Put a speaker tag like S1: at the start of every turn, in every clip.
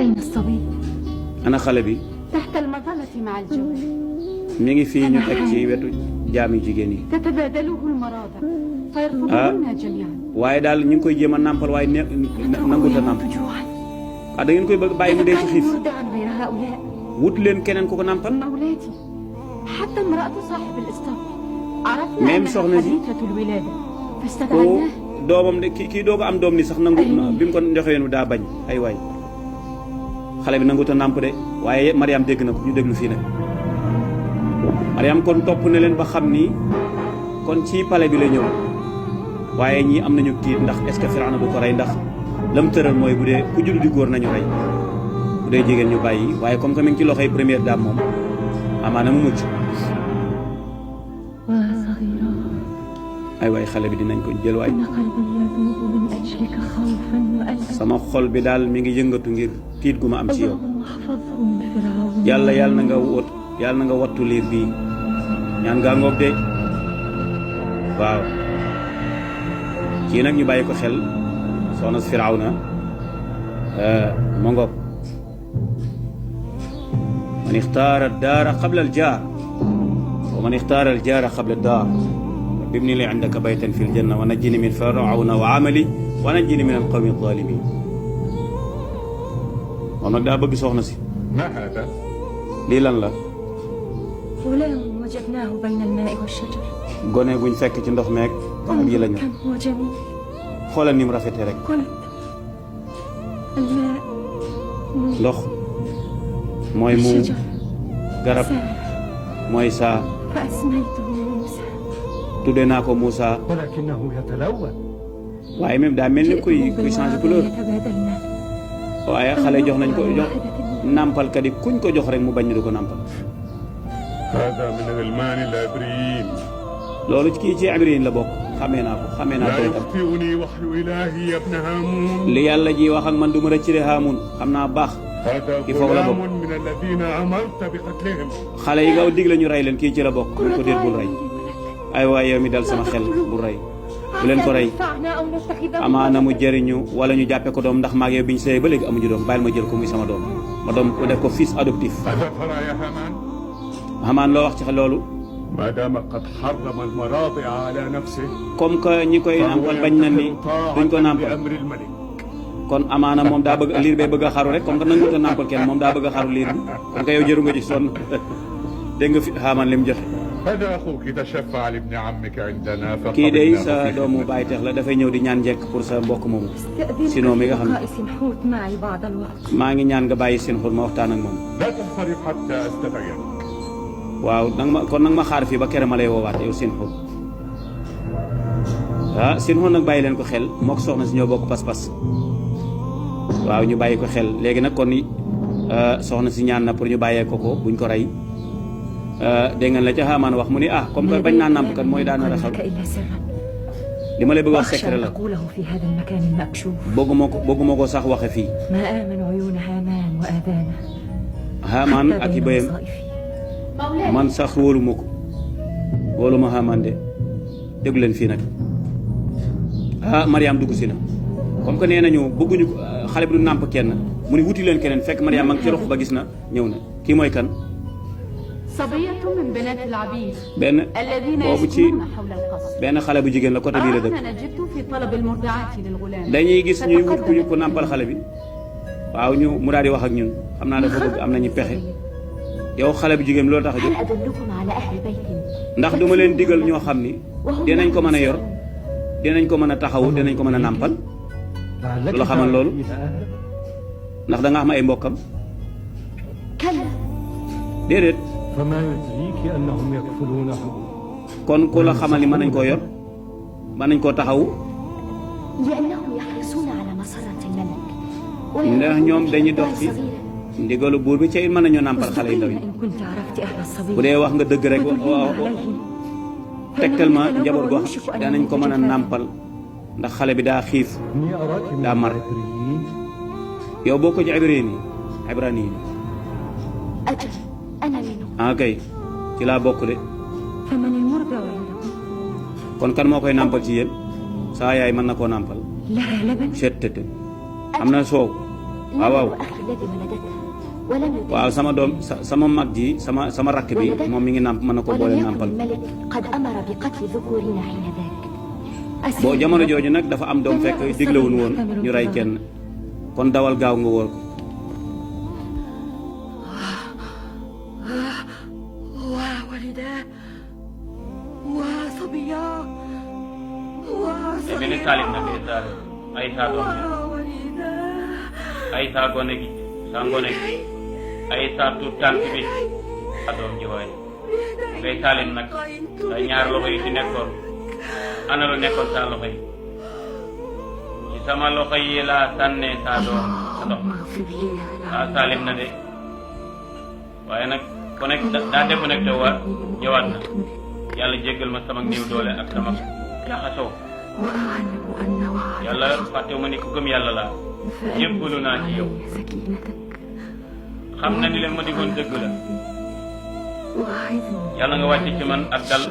S1: أين الصبي؟
S2: ana xale bi
S1: تحت المظلة مع الجوار.
S2: mi ngi fii ñu teg ci wetu jaami jigéen yi
S1: تتبادله المراضع فيرفضهن جميعا.
S2: waaye daal ñu ngi koy jéem a nàmpal waaye nangut a nàmp
S1: جوعا.
S2: ah da ngeen koy bëgg bàyyi mu dee ci xiif
S1: مرضعا غير هؤلاء.
S2: wut leen keneen ku ko nàmpal
S1: أولادي حتى امرأة صاحب الإسطبل عرفنا
S2: Même
S1: أنها
S2: soxna si.
S1: حديثة الولادة
S2: ko
S1: فاستدعيناه.
S2: doomam de kii doo ko am doom ni sax nangu bi mu ko joxee yoon daa bañ ay waay xale bi nangut a nàmp de waaye Mariam dégg na ko ñu déglu fii nag Mariam kon topp na leen ba xam ni kon ci pale bi la ñëw waaye ñii am nañu tiit ndax est-ce que Firawna du ko rey ndax lam tëral mooy bu dee ku juddu di góor nañu rey bu dee jigéen ñu bàyyi waaye comme que mi ngi ci loxoy première dame moom amaana mu mucc
S1: وصغيرة
S2: ay waay xale bi dinañ ko jël waay
S1: إن قلبي يذوب من أجلك خوفا وألما.
S2: sama xol bi daal mi ngi yëngatu ngir tiit gu ma am ci yow
S1: اللهم احفظه من فرعون.
S2: yàlla na nga wattu liir bii ñaan ngaa ngoog de waaw kii nag ñu bàyyi ko xel soxna si Firawna ma ngoog man ixtaara daara qabla al jaar wa man ixtaara al jaara qabla daar ibni li indaka baytan fi l janna wa najjini min firawna wa amali wa najjini min al qawmi zalimin moom nag daa bëgg soxna si
S3: ما هذا؟
S2: lii lan la
S1: غلام وجدناه بين الماء والشجر.
S2: gone guñ fekk ci ndox meeg garab yi lañu
S1: كم هو جميل.
S2: xoolal ni mu rafetee rek
S1: قلت الماء نور
S2: ndox mooy muum
S1: الشجر
S2: garab
S1: ساعة
S2: mooy saa
S1: فأسميته موسى.
S2: tuddee naa ko Moussa
S3: ولكنه يتلون.
S2: waaye même daa mel ni kuy changer couleur
S1: يتبادلنا.
S2: waaye xale jox nañ ko jox nàmpalkat yi kuñ ko jox rek mu bañ ni du ko nàmpal
S3: هذا من غلمان العبريين.
S2: loolu kii ci Ibriin la bokk xamee naa ko
S3: لا
S2: itam
S3: يخطئني وحي إلهي يا ابن هامون.
S2: li yàlla ji wax ak man du ma rëcc de Haamun xam naa baax
S3: هذا
S2: كيف هو لا
S3: غلام
S2: بق؟
S3: من الذين أمرت بقتلهم.
S2: xale yi nga dig la ñu rey leen kii ci la bokk mu ko déet bul rey ay waay yow mi dal sama xel bul rey bu leen ko rey amaana mu jëriñu wala ñu jàppe ko doom ndax maag yow bi ñu sëy ba léegi amuñu doom bàyyil ma jël ko muy sama doom ma doom ko def ko fils adoptif
S3: ماذا ترى يا هامان؟
S2: xamaan loo wax ci loolu
S3: ما دام قد حرم المراضع على نفسه
S2: comme que ñi koy nàmpal bañ na ni duñ ko nàmpal
S3: بأمر الملك.
S2: kon amaana moom daa bëgg liir bee bëgg a xaru rek comme que nanguut a nàmpal kenn moom daa bëgg a xaru liir bi kon que yow jëru nga ci sonn dégg nga fi xaamaan li mu joxe
S3: هذا أخوك تشفع لابن عمك عندنا
S2: kii day
S3: فقبلناه
S2: sa
S3: في
S2: doomu
S3: خدمته.
S2: bàyyi teex la dafay ñëw di ñaan njekk pour sa mbokk moomu sinon mi nga xam ne
S1: قائس حوت معي بعض الوقت.
S2: maa ngi ñaan nga bàyyi seen xul ma waxtaan ak moom
S3: لا تنصرف حتى أستبين.
S2: waaw nag ma xaar fii ba kere ma lay woowaat yow seen xul seen xul nag bàyyi leen ko xel moo ko soxna si ñoo bokk pas-pas waaw ñu bàyyi ko xel léegi nag kon soxna si ñaan na pour ñu bàyyee ko buñ ko rey dégg ngeen la ca Haamaan wax mu ni comme que bañ naa nàmp kat mooy daan na xal
S1: إلا سرا.
S2: li ma lay bëgg wax
S1: أخشى
S2: secret
S1: أن
S2: la
S1: أقوله في هذا المكان المكشوف.
S2: bëgguma ko sax waxe fii
S1: ما آمن عيون هامان وآذانه.
S2: Haamaan
S1: حتى
S2: ak i
S1: بين
S2: bëyam
S1: وظائفي.
S2: man sax wóoluma ko wóoluma Haamaan de déglu leen fii nag Mariam dugg si na comme que nee nañu bëgguñu ko xale bi du nàmp kenn mu ni wuti leen keneen fekk Mariam ma ngi ci rox ba gis na ñëw na kii mooy kan
S1: صبية من بنات العبيد
S2: benn
S1: الذين
S2: boobu ci
S1: يسكنون حول القصر.
S2: benn xale bu jigéen la côté bii la dëkk
S1: أنا جئت في طلب المرضعات للغلام.
S2: dañuy gis ñuy wut ku ñu ko nàmpal xale bi waaw ñu mu daal di wax ak ñun xam naa dafa bëgg am nañu pexe yow xale bu jigéen loolu tax a jóg
S1: هل أدلكم على أهل بيت
S2: ndax duma leen digal ñoo xam ni dinañ ko mën a yor dinañ ko mën a taxawu dinañ ko mën a nàmpal loo xamal loolu ndax da nga xam ay mbokkam
S1: كلا
S2: déedéet
S4: فما يدريك أنهم يكفلونه
S2: kon ku la xamal ni mën nañ koo yor mën nañ koo taxawu
S1: لأنهم يحرصون على مسرة الملك.
S2: ndax ñoom dañuy dox ci ndigalu buur bi ca it mën nañoo nàmpal xale yu ndaw yi
S1: إن كنت عرفت أهل الصبي
S2: bu dee wax nga dëgg rek
S1: عليهم
S2: tegtal ma njaboot goo xam danañ ko mën a nàmpal ndax xale bi daa xiif
S4: إني أراك من
S2: لا مر.
S4: العبريين
S2: yow boo ko ci ibrani yi
S1: أجل أنا منهم.
S2: kay ci laa bokk de
S1: فمن المرضع عندهم؟
S2: kon kan moo koy nàmpal ci yéen saa yaay mën na koo nàmpal
S1: لها لبن.
S2: seet am na soow waaw
S1: أخي الذي ولدته ولم يتم
S2: waaw sama doom sama mag ji sama rakk bi moom mi ngi nàmp mën na ko boole
S1: ولم يكن
S2: nàmpal
S1: الملك قد أمر بقتل ذكورنا حين ذاك
S2: boo jamono jooju nag dafa am doom fekk diglewuñ woon ñu rey kenn kon dawal gaaw nga wóor ko
S1: وولداه وصبياه
S2: bi ni taalib nag ay saa doom ay saa gone gi saa ngone gi ay saa tuut tànk bi saa doom ji waaye ngay taalib nag sa ñaar loxo yi ci nekkoon ana lu nekkoon saa loxo yi ci sama loxo yi laa sànnee saa doom sa ndox saa taalib na de waaye nag connecté daa déconnecté waat ñëwaat na yàlla jéggal ma sama néew doole ak sama jaxasoo yàlla fàttewu ma ni ku gëm yàlla laa jébbalu naa ci yow xam na ni leen ma digoon dëgg la yàlla nga wàcc ci man ak dal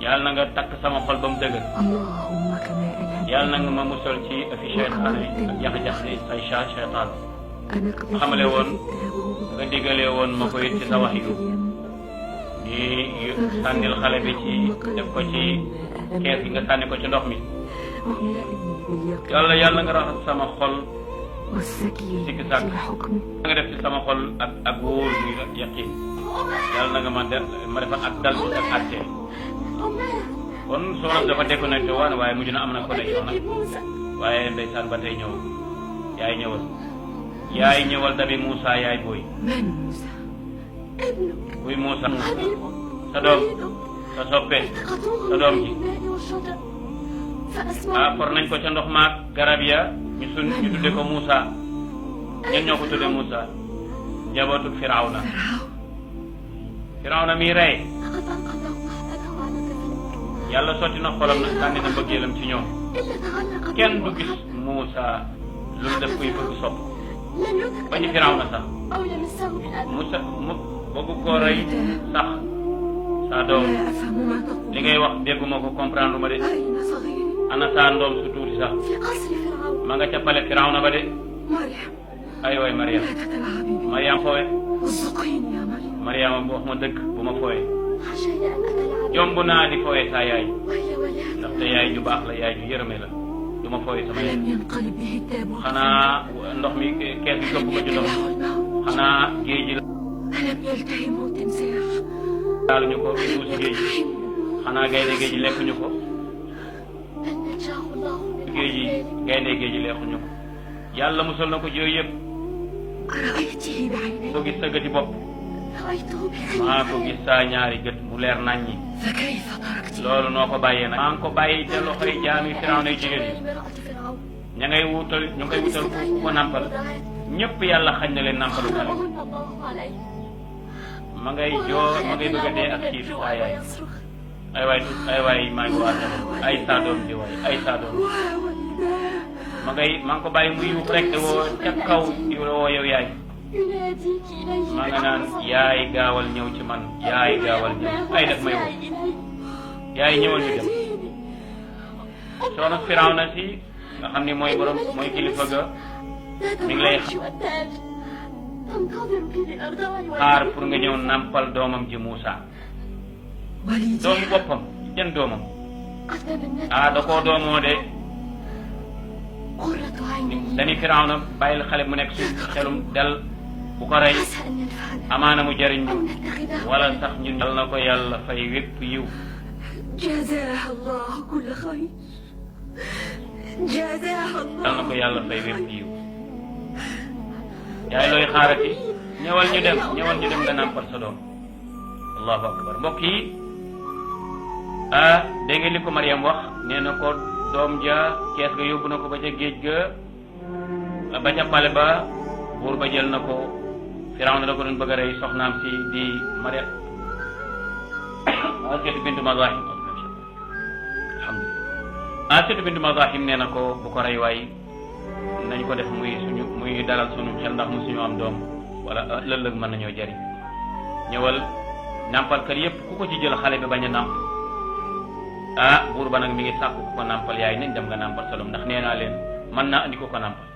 S2: yàlla na nga takk sama xol ba mu dëgër yàlla na nga ma musal ci fi seytaane ak jax-jax ni say seytaan xamale woon nga diggalee woon ma ko it ci sa wax yu di sànnil xale bi ci def ko ci kees gi nga sànni ko ci ndox mi yàlla nga raxas sama xol sikki sàkk nga def ci sama xol ak wóor muy yaqin yàlla na nga ma defal ak dal bi ak àtte kon soxna dafa déconnecté woon waaye mujj na am na connexion nag waaye ndeysaan ba tey ñëw yaay ñëwal dabi Moussa yaay booy buy Moussa sa doom sa soppe sa doom ji for nañ ko ca ndox maak garab ya ñu tudde ko Moussa ñen ñoo ko tudde Moussa njabootu Firawna mi rey yàlla sotti na xolam nag sànni na mbëggeelam ci ñoom kenn du gis Moussa lu mu def kuy bëgg sopp ba ci Firawna sax Moussa mu bëgg koo rey sax saa doom li ngay wax dégguma ko comprendre ma de ana saa ndoom su tuuti sax ma nga ca pale Firawna ba de ay waay Mariam foowe Mariama bu wax ma dëgg bu ma foowe jomb naa di foowe saa yaay ndaxte yaay ju baax la yaay ju yërëme la du ma foowe sama yaay xanaa ndox mi kees gi këpp ko ci ndox xanaa géej gi laaluñu ko duusi géej xanaa gaynde géej lekkuñu ko gaynde géej lekkuñu ko yàlla musal na ko ci yooyu yëpp soo gis sa gëti bopp maa ko gis saa ñaari gët mu leer naññi loolu noo ko bàyyee nag maa ngi ko bàyyi ca loxoy jaami Firawna yu jigéen yi ñu ngay wutal ku ko nampal ñëpp yàlla xañ na leen nampalu xale ma ngay bëgg a dee ak xiif saa yaay ay waay maa ngi waat ay saa doom ji waay ay saa doom maa ngi ko bàyyi mu yuux rek te woo ca kaw di woo yow yaay maa nga naan yaay gaawal ñëw ci man yaay gaawal ñëw ay def may woo yaay ñëwal ñu dem soxna Firawna si nga xam ni mooy kilifa ga mi ngi lay xaar pour nga ñëw nampal doomam ji Moussa doomu boppam jën doomam da koo doomoo de dañuy Firawna bàyyil xale mu nekk su xelum del bu ko rey amaana mu jëriñ ñu wala sax ñun yal na ko yàlla fay wépp yiw yal na ko yàlla fay wépp yiw yaay looy xaarati ñëwal ñu dem nga nàmpal sa doom allahu akbar mbokk yi dégg nga li ko Mariam wax nee na ko doom ja kees ga yóbbu na ko ba ca géej ga ba ca pale ba buur ba jël na ko Firawna da ko doon bëgg a rey soxnaam si di Mariam Asiyatu bintu Mazahim alhamdulillah Asiyatu bintu Mazahim nee na ko bu ko rey waay nañ ko def muy dalal sunu xel ndax mu suñu am doom wala lëllëg mën nañoo jëriñ ñëwal nàmpal kër yépp ku ko ci jël xale bi bañ a nàmp buur ba nag mi ngi sàkku ku ko nàmpal yaay nañ dem nga nàmpal sa doom ndax nee naa leen mën naa andi ko nàmpal